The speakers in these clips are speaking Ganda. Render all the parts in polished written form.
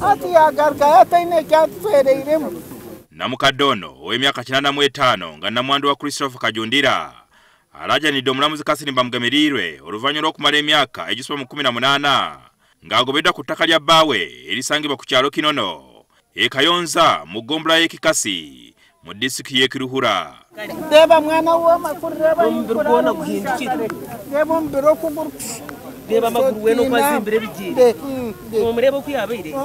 Ati yagaruka ataine ekyatufereiremu. Namukadde ono ow'emyaka 85 nga namwandu wa Christopher Kajundira alaajanidde omulamuzi Catherine Bamugemereirwe oluvannyuma lw'okumala emyaka egisoba mu 18 ng'agobeddwa ku ttaka lya bbaawe erisangibwa ku kyalo Kinono e Kayonza mu ggombolola y'e Kikasi mu disitulikiti y'e Kiruhura. Reba mwana w'amakuru, reba omubiri gwona guhindukire, reba omubiri okuguru, reba amaguru wena okwazimbire ebigyere, omurebe oku yabaire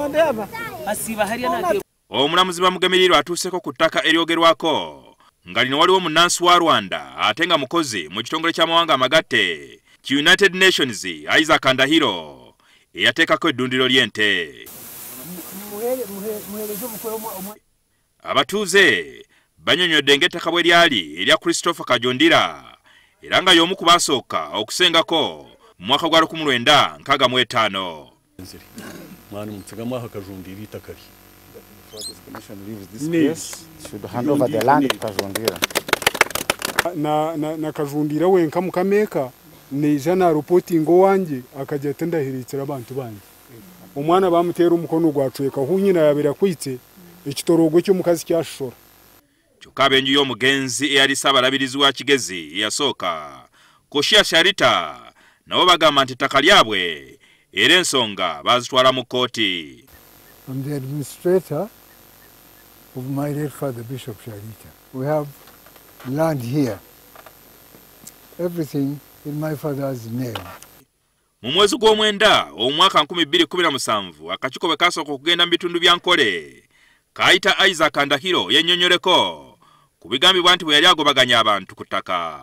asiiba hariya nate. Omulamuzi Bamugemereirwe atuuseeko ku ttaka eryogerwako nga lino waliwo munnansi wa Rwanda ate nga mukozi mu kitongole ky'amawanga amagatte ki United Nations Isaac Ndahiro eyateekako eddundiro ly'ente. Abatuuze banyonyodde ng'ettaka bwe lyali erya Christopher Kajundira era nga y'omu ku baasooka okusengako mu mwaka gwa 1965. Mwana mutsigamu aha Kajundira itaka lye. Should hand over the land to Kajundira. Na Kajundira wenka mukameka neija na reporting owanje akajya atendahirikira abantu banje. Omwana bamutera omukono gwacweka hunyina yabera kwitse ekitorogo cy'omukazi kyashora. Kyokka ab'enju y'omugenzi eyali Ssaabalabirizi wa Kigezi eyasooka Koshia Sharita nabo bagamba nti ettaka lyabwe era ensonga baazitwala mu kkooti. I'm the administrator of my late father, Bishop Sharita. We have land here, everything in my father's name. Mu mwezi gw'omwenda omwaka 2017 akakiiko bwe kasooka okugenda mu bitundu bya Nkole kaayita Isaac Ndahiro yennyonnyoleko ku bigambibwa nti bwe yali agobaganya abantu ku ttaka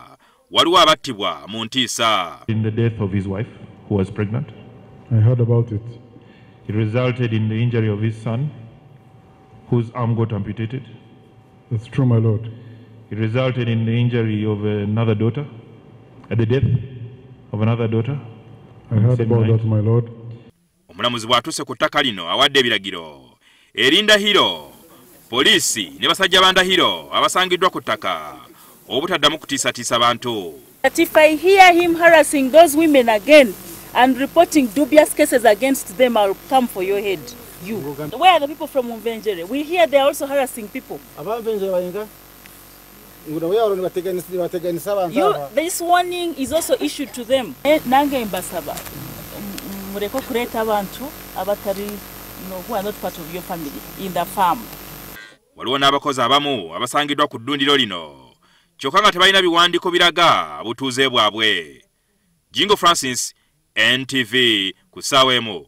waliwo abattibwa mu ntiisa. In the death of his wife, who was pregnant. I heard about it. It resulted in the injury of his son, whose arm got amputated. That's true, my lord. It resulted in the injury of another daughter, at the death of another daughter. I heard about that, my lord. Omulamuzi bw'atuuse ku ttaka lino awadde ebiragiro eri Ndahiro, poliisi ne basajja ba Ndahiro abasangiddwa ku ttaka obutaddamu kutiisatiisa bantu. But if I hear him harassing those women again and reporting dubious cases against them, I'll come for your head. You. Where are the people from Mvenjere? We hear they are also harassing people. You, this warning is also issued to them. Nange mbasaba mureko kureta abantu abatari, who are not part of your family in the farm. Waliwo n'abakozi abamu abasangiddwa ku ddundiro lino kyokka nga tebalina biwandiiko biraga butuuze bwabwe. Jingo Francis, NTV, ku ssaawa emu.